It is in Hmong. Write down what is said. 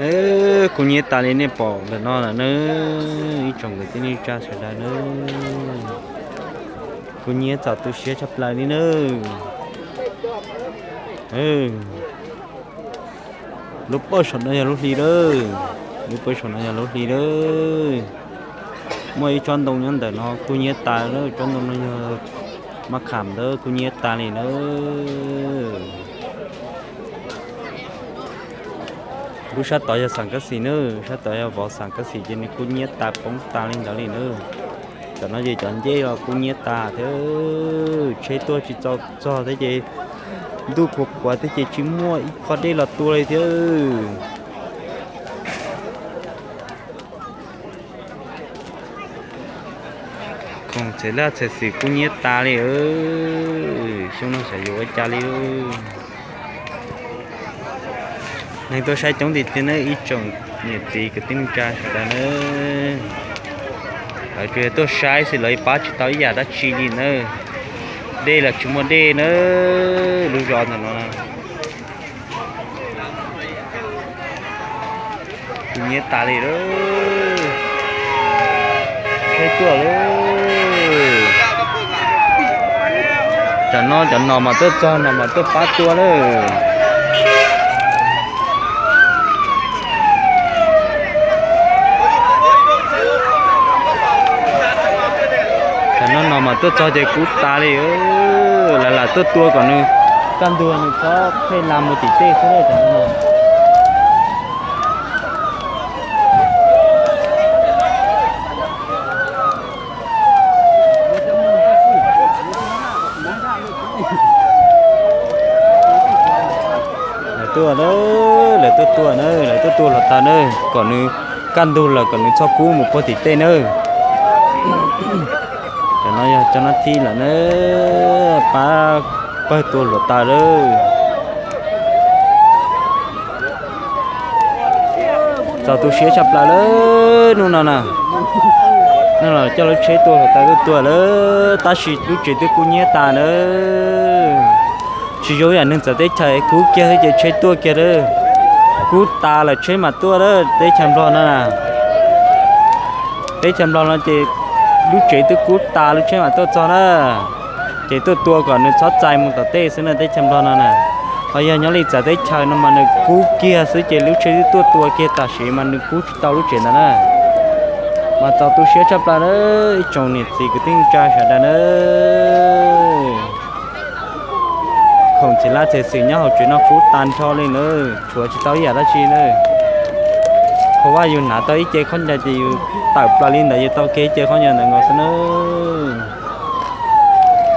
Kub nyiab tas li nej pom ntawm no lawm na, ib tsoom kwv tij neej tsa sawv daws na. Kub nyiab txaus tu siab tshaj plaws li na. Lub pawj saum no yog lub hli lawm, lub pawj saum no yog lub hli lawm. Muaj ib tsob ntoo nyob ntawm no kub nyiab tas lawm, tsob ntoo no yog mab kham ntawd kub nyiab tas li na. Lub sab tod yog xam kab xis na, sab tod yog vov xam kab xis ces nws kub nyiab tas poob tas li ntawd li na. Cov no ces cov ncej los kub nyiab tas thiab, tsheb tuaj tsis txaus txog thiab ces ntuj qhuav qhuav thiab ces tsis muaj ib khob dej los tua li thiab. Khoom txhia laj txhia xwm kub nyiab tas li, xyoo no xyov yuav ua cas li. Neeg tuaj saib coob tiag tiag na ib tsoom niam txiv kwv tij neej tsa sawv daws na. Lawv tsuas yog tuaj saib xwb, lawv pab tsis tau ib yam dab tsi li na. Dej los tsis muaj dej na, lub zos ntawm no na. Kub nyiab tas li lawm. Tsheb tuaj lawm. Cov no cov no mas tuaj txog no mas tuaj pab tua lawm. Cov no no mas tuaj txog ces kub tas li. Lam lam tuaj tua kom nws kaj ntug nws txhob pheej la mus tim tej xwb cov no. Lawv tuaj na, lawv tuaj tua na, lawv tuaj tua hluav taws na, kom nws kaj ntug lawm kom nws txhob kub mus puag tim tej na. Cov no yog cov nab thib lawm na, pab pawg tua hluav taws lawm. Txaus tu siab tshaj plaws lawm hnub no na. Hnub no coj lub tsheb tuaj hluav taws tuaj tua lawm tab sis lub tsev twb kub nyiab tas na. Tsis zoo yam neeg txawv teb chaws kub kiag xwb ces tsheb tuaj kiag lawm. Kub tas lawm tsheb mam tuaj lawm teb chaws Nplog no na. Teb chaws Nplog no ces lub tsev twb kub tas lub tsheb mam tuaj txog na. Ces tuaj tua kom nws txhob txais mus tom tej xwb na teb chaws Nplog no na. Ho yog nyob li txawv teb chaws no mas nws kub kiag xwb ces lub tsheb twb tuaj tua kiag tam sim mas nws kub tsis tau lub tsev ntawd na. Mas txaus tu siab tshaj plaws na ib tsoom niam txiv kwv tij neej tsa sawv daws na. Khoom txhia laj txhia xwm nyob hauv tsev no kub tag nrho li na, tshuav tsis tau ib yam dab tsi na. Qhov vaj yus hnav tau ib ce khaub ncaws ces yus tawm plaws li ntawd yus tau kiag ib ce khaub ncaws ntawd nkaus xwb nawb.